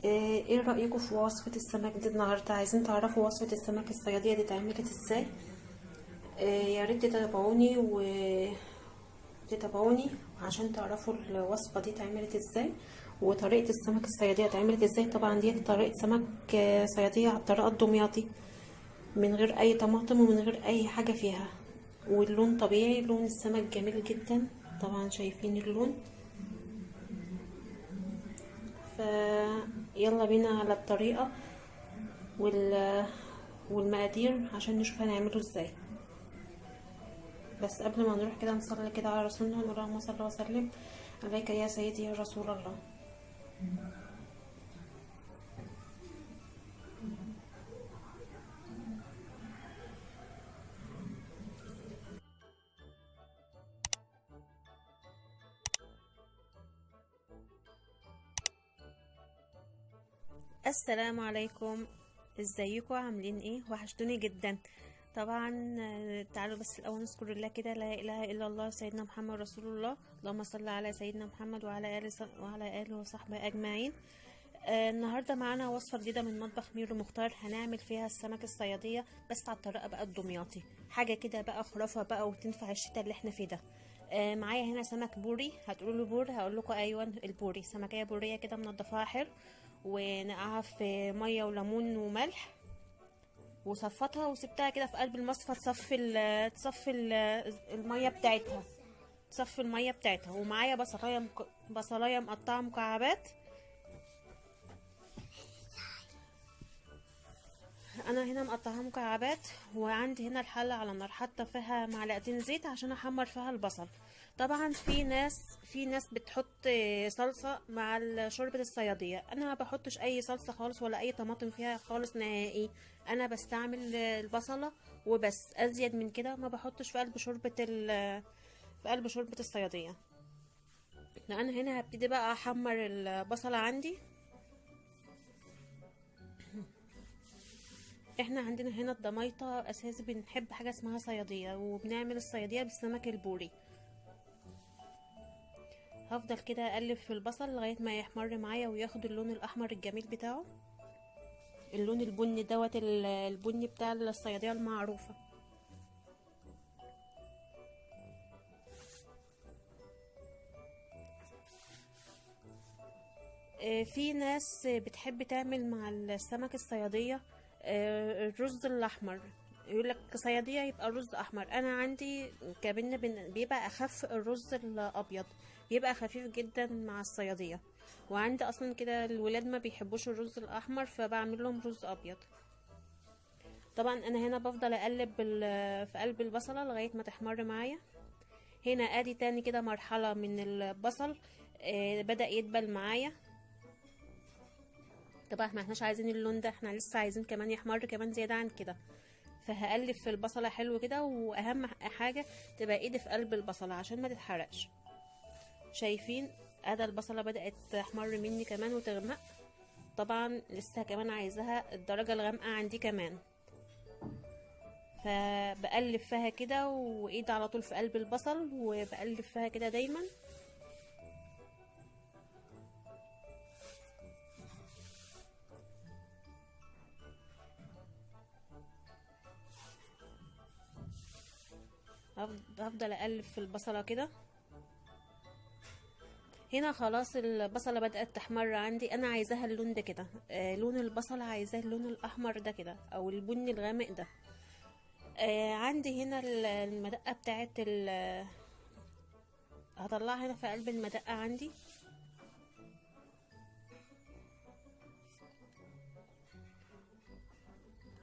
ايه رأيكم في وصفة السمك دي النهاردة؟ عايزين تعرفوا وصفة السمك الصيادية دي اتعملت ازاي؟ يا ريت تتابعوني عشان تعرفوا الوصفة دي اتعملت ازاي وطريقة السمك الصيادية اتعملت ازاي. طبعا دي طريقة سمك صيادية على الطريقة الدمياطي، من غير اي طماطم ومن غير اي حاجة فيها، واللون طبيعي، لون السمك جميل جدا، طبعا شايفين اللون. فيلا بينا على الطريقة والمقادير عشان نشوف هنعمله ازاي. بس قبل ما نروح كده نصلي كده على رسولنا ونقول اللهم صل وسلم عليك يا سيدي يا رسول الله. السلام عليكم، ازيكم عاملين ايه؟ وحشتوني جدا. طبعا تعالوا بس الاول نذكر الله كده، لا اله الا الله سيدنا محمد رسول الله، اللهم صل على سيدنا محمد وعلى اله وصحبه اجمعين. النهارده معانا وصفه جديدة من مطبخ ميرو مختار، هنعمل فيها السمك الصياديه بس على الطريقة بقى الدمياطي، حاجة كده بقى خرافه بقى وتنفع الشتاء اللي احنا فيه ده. معايا هنا سمك بوري، هتقولوا له بور، هقول لكم ايوه البوري، سمكيه بوريه كده منضفاها حلو ونقعها في مية وليمون وملح وصفتها وسبتها كده في قلب المصفى تصفي المية بتاعتها، تصفي المية بتاعتها. ومعايا بصلايه مقطعه مكعبات. انا هنا مقطعها مكعبات، وعندي هنا الحلة على النار حاطه فيها معلقتين زيت عشان احمر فيها البصل. طبعا في ناس بتحط صلصه مع شوربة الصياديه، انا ما بحطش اي صلصه خالص ولا اي طماطم فيها خالص نهائي، انا بستعمل البصله وبس، ازيد من كده ما بحطش في قلب شوربة الصياديه. انا هنا هبتدي بقى احمر البصله عندي. احنا عندنا هنا الدميطه اساسي بنحب حاجة اسمها صياديه، وبنعمل الصياديه بالسمك البوري. هفضل كده اقلب في البصل لغاية ما يحمر معايا وياخد اللون الاحمر الجميل بتاعه، اللون البني دوت، البني بتاع الصياديه المعروفة. في ناس بتحب تعمل مع السمك الصياديه الرز الاحمر، يقول لك صياديه يبقى رز احمر. انا عندي كبن بيبقى اخف الرز الابيض، بيبقى خفيف جدا مع الصياديه، وعندي اصلا كده الولاد ما بيحبوش الرز الاحمر فبعمل لهم رز ابيض. طبعا انا هنا بفضل اقلب في قلب البصله لغاية ما تحمر معايا. هنا ادي تاني كده مرحلة من البصل بدأ يدبل معايا. طبعا ما احناش عايزين اللون ده، احنا لسه عايزين كمان يحمر كمان زيادة عن كده، فهقلب في البصله حلو كده. واهم حاجة تبقى ايدي في قلب البصله عشان ما تتحرقش. شايفين ادي البصله بدات تحمر مني كمان وتغمق، طبعا لسه كمان عايزاها الدرجة الغامقه عندي كمان، فبقلب فيها كده وايدي على طول في قلب البصل وبقلب فيها كده دايما. هفضل اقلب في البصله كده. هنا خلاص البصله بدات تحمر عندي، انا عايزاها اللون ده كده، لون البصله عايزاه اللون الاحمر ده كده او البني الغامق ده. عندي هنا المدقه بتاعت هطلعها هنا في قلب المدقه عندي.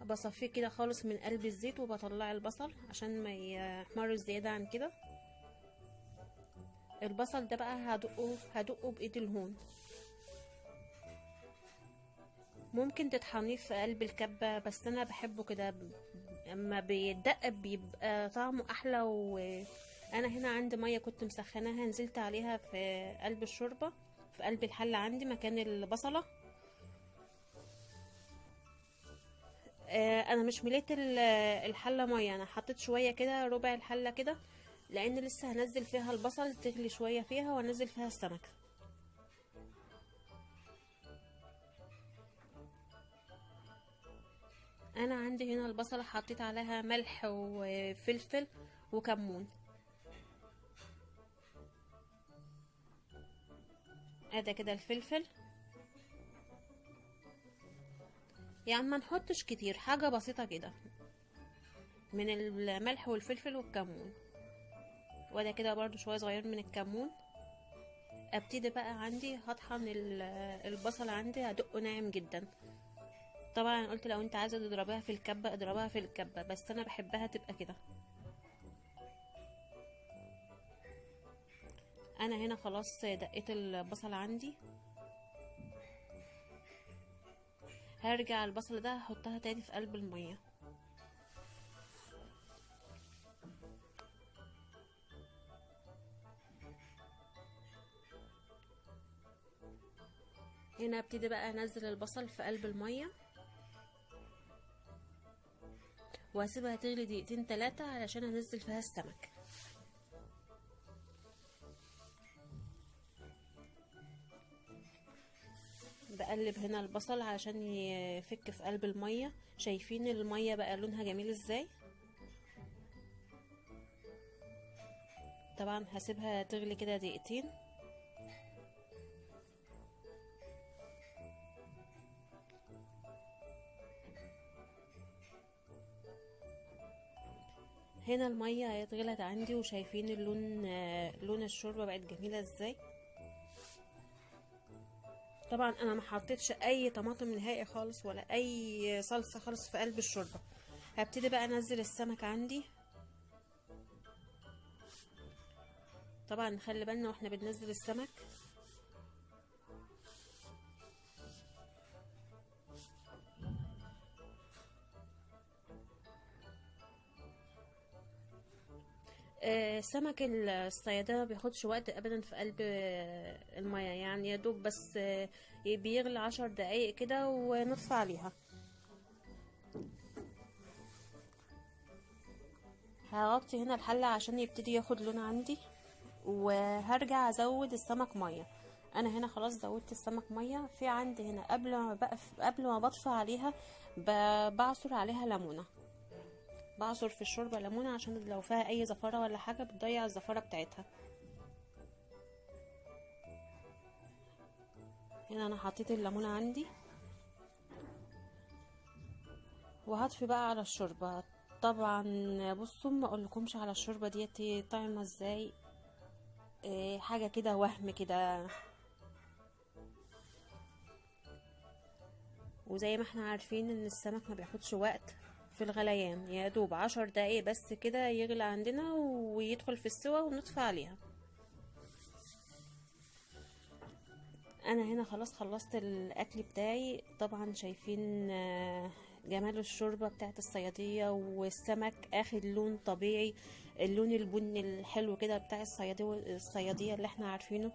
بصفيه كده خالص من قلب الزيت وبطلع البصل عشان ما يحمرش زيادة عن كده. البصل ده بقى هدقه بايد الهون، ممكن تطحنيه في قلب الكبه بس انا بحبه كده اما بيدق بيبقى طعمه احلى. وانا هنا عندي مية كنت مسخناها نزلت عليها في قلب الشوربة في قلب الحلة عندي مكان البصله. انا مش مليت الحلة مية، انا حطيت شوية كده ربع الحلة كده لان لسه هنزل فيها البصل تغلي شوية فيها وانزل فيها السمك. انا عندي هنا البصله حطيت عليها ملح وفلفل وكمون. ادي كده الفلفل، يعني ما نحطش كتير، حاجة بسيطة كده من الملح والفلفل والكمون. وده كده برضو شوية صغير من الكمون. ابتدي بقى عندي هطحن البصل عندي، هدقه ناعم جدا. طبعا قلت لو انت عايزه تضربيها في الكبه اضربها في الكبه، بس انا بحبها تبقى كده. انا هنا خلاص دقيت البصل عندي. هرجع البصل ده هحطها تاني في قلب المية. هنا ابتدي بقى انزل البصل في قلب المية، وهسيبها تغلي دقيقتين 3 علشان انزل فيها السمك. بقلب هنا البصل علشان يفك في قلب المية. شايفين المية بقى لونها جميل ازاي؟ طبعا هسيبها تغلي كده دقيقتين. هنا المية اتغلت عندي، وشايفين اللون، لون الشوربة بقت جميلة ازاي. طبعا انا ما حطيتش اي طماطم نهائي خالص ولا اي صلصه خالص في قلب الشوربة. هبتدي بقى انزل السمك عندي. طبعا نخلي بالنا واحنا بننزل السمك. سمك الصيادية ما بياخدش وقت ابدا في قلب المية، يعني يا دوب بس بيغلي 10 دقايق كده ونطفي عليها. هغطي هنا الحلة عشان يبتدي ياخد لون عندي، وهرجع ازود السمك مية. انا هنا خلاص زودت السمك مية. في عندي هنا قبل ما بطفي عليها بعصر عليها ليمونه، بعصر في الشوربة ليمونه عشان لو فيها اي زفاره ولا حاجة بتضيع الزفاره بتاعتها. هنا انا حطيت الليمونه عندي، وهطفي بقى على الشوربة. طبعا بصوا ما اقولكمش على الشوربة ديت طعمها ازاي، حاجة كده وهم كده. وزي ما احنا عارفين ان السمك ما بياخدش وقت في الغليان، يا دوب 10 دقايق بس كده يغلى عندنا ويدخل في السوا ونطفي عليها. انا هنا خلاص خلصت الاكل بتاعي. طبعا شايفين جمال الشوربة بتاعت الصياديه، والسمك اخد لون طبيعي، اللون البني الحلو كده بتاع الصياديه اللي احنا عارفينه،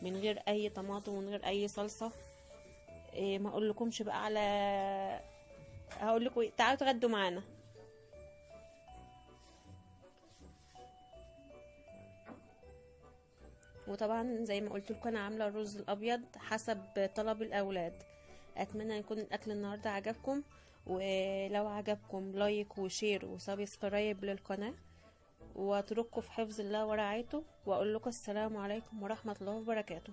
من غير اي طماطم ومن غير اي صلصه. ما اقولكمش بقى على، هقول لكم تعالوا تغدوا معانا. وطبعا زي ما قلت لكم انا عامله الرز الابيض حسب طلب الاولاد. اتمنى يكون الاكل النهارده عجبكم، ولو عجبكم like و share و subscribe للقناة، واترككم في حفظ الله ورعايته، واقول لكم السلام عليكم ورحمة الله وبركاته.